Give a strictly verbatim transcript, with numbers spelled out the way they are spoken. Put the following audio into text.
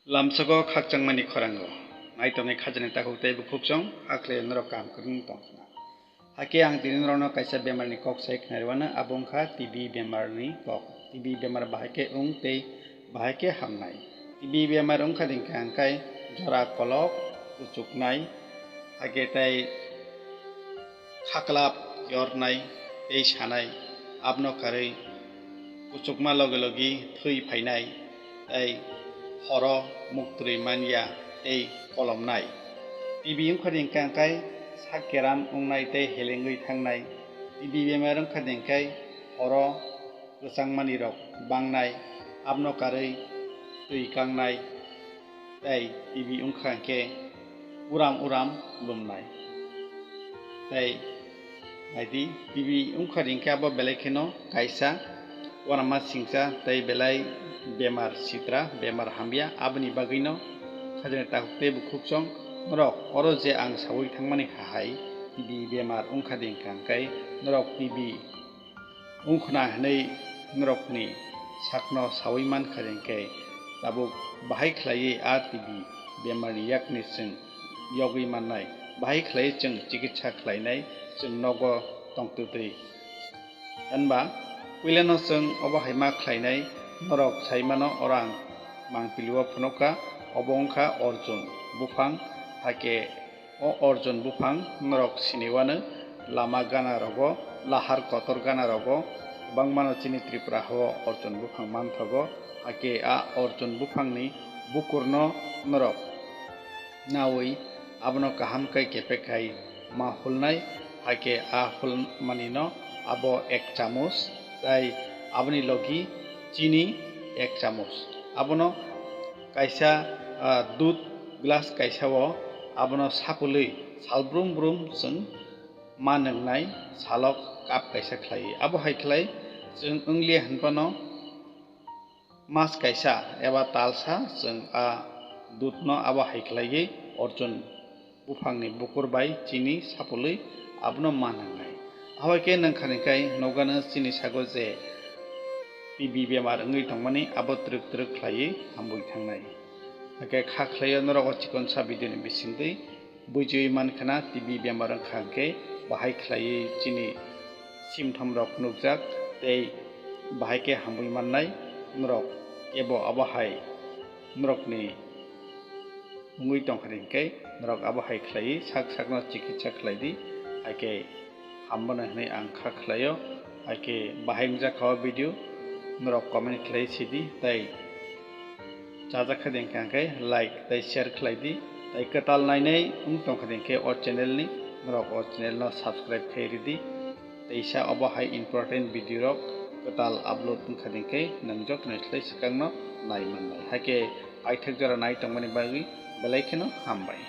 Lamsogo khakchangmani khorango, naitongnai khajani takhuk tei bukhukchong, hakhe norok kaham kwrwng tongkhna. Hakhe ang tini norokno kaisa bemarni kok sai khnariwano, abo wngkha T B bemarni kok. T B bemar bahai khe wng tei bahai khe hamnai. T B bemar wngkha dingkha hwnkhe jora kolok, kuchuknai, hakhe tei khaklap yornai tei sanai, abono karwi kuchukma logi logi thwi phainai tei horo muktwi manya tei kolomnai. T B wngkha dingkha hwnkhe sak keram wngnai tei helengwi thangnai. T B bemar wngkha dingkhe horo kwchangmanirok bangnai, abono karwi twi kangnai. Tei T B wngkha hwnkhe uram uram lumnai. Tei naidi, T B wngkha hwnkhe abo belai kheno kaisa uanama singcha tei belai bemar sitra, bemar hamya, aboni bagwino khajani takhuk tei bukhukchong norok oro je ang saui thangmani hahai T B bemar wngkha hwnkhe norok T B wngkhwna hwnwi norokni sakno saui mankha hwnkhe tabuk bahai khlaiwi a T B bemarni yakni chwng yogwi mannai, bahai khlaiwi chwng chikitsa khlainai chwng nogo tongtwtwi. Hwnba puilano chwng obo hai ma khlainai, norok sai mano oro ang mangpilio phunukha, obo wngkha Arjun buphang, hakhe o Arjun buphang norok siniwano lama gana rogo, lahar kotor gana rogo kwbangmano chini Tripura hao Arjun buphang manthogo, hakhe a Arjun buphangni bukurno norok naui abono kaham khe kepek khai ma hulnai, hakhe a hulmanino abo ek chamus, tei aboni logi chini ek chamus. Abono kaisa, ah, dudh glass kaisao abono sapulwi sal brum brum chwng ma nwngnai salok cup kaisa khlaiwi. Abo hai khlai chwng wngliya hwnphano mas kaisa eba talsa chwng a dudhno abo hai khlaiwi Arjun buphangni bukur bai chini sapulwi abono ma nwngnai. Abo hai khe nungkha hwnkhe nukgano chini sago je T B bemar wngwi tongmani abo twrwk twrwk khlaiwi hamwi thangnai. Hakhe kha khlaio norok o chikonsa video ni bisingtwi buijiwi mankha na T B bemar wngkha hwnkhe bahai khlaiwi chini symptom rok nukjak tei bahai khe hamwi mannai norok, ebo abo hai norokni wngwi tongkha hwnkhe norok abo hai khlaiwi sak sakno chikitsa khlai di, hakhe hambono hwnwi ang kha khlaio, hakhe bahai wngjakha o video norok comment khlai sidi tei chajakha hwnkhe like tei share khlai di, tei kwtal nainai wng tongkha hwnkhe o channel ni norok o channel no subscribe khai ridi. Teisa obo hai important video rok kwtal upload wngkha hwnkhe nwng jotono slai swkangno nai mannai. Hakhe paithak jora nai tongmani bagwi belai kheno hambai.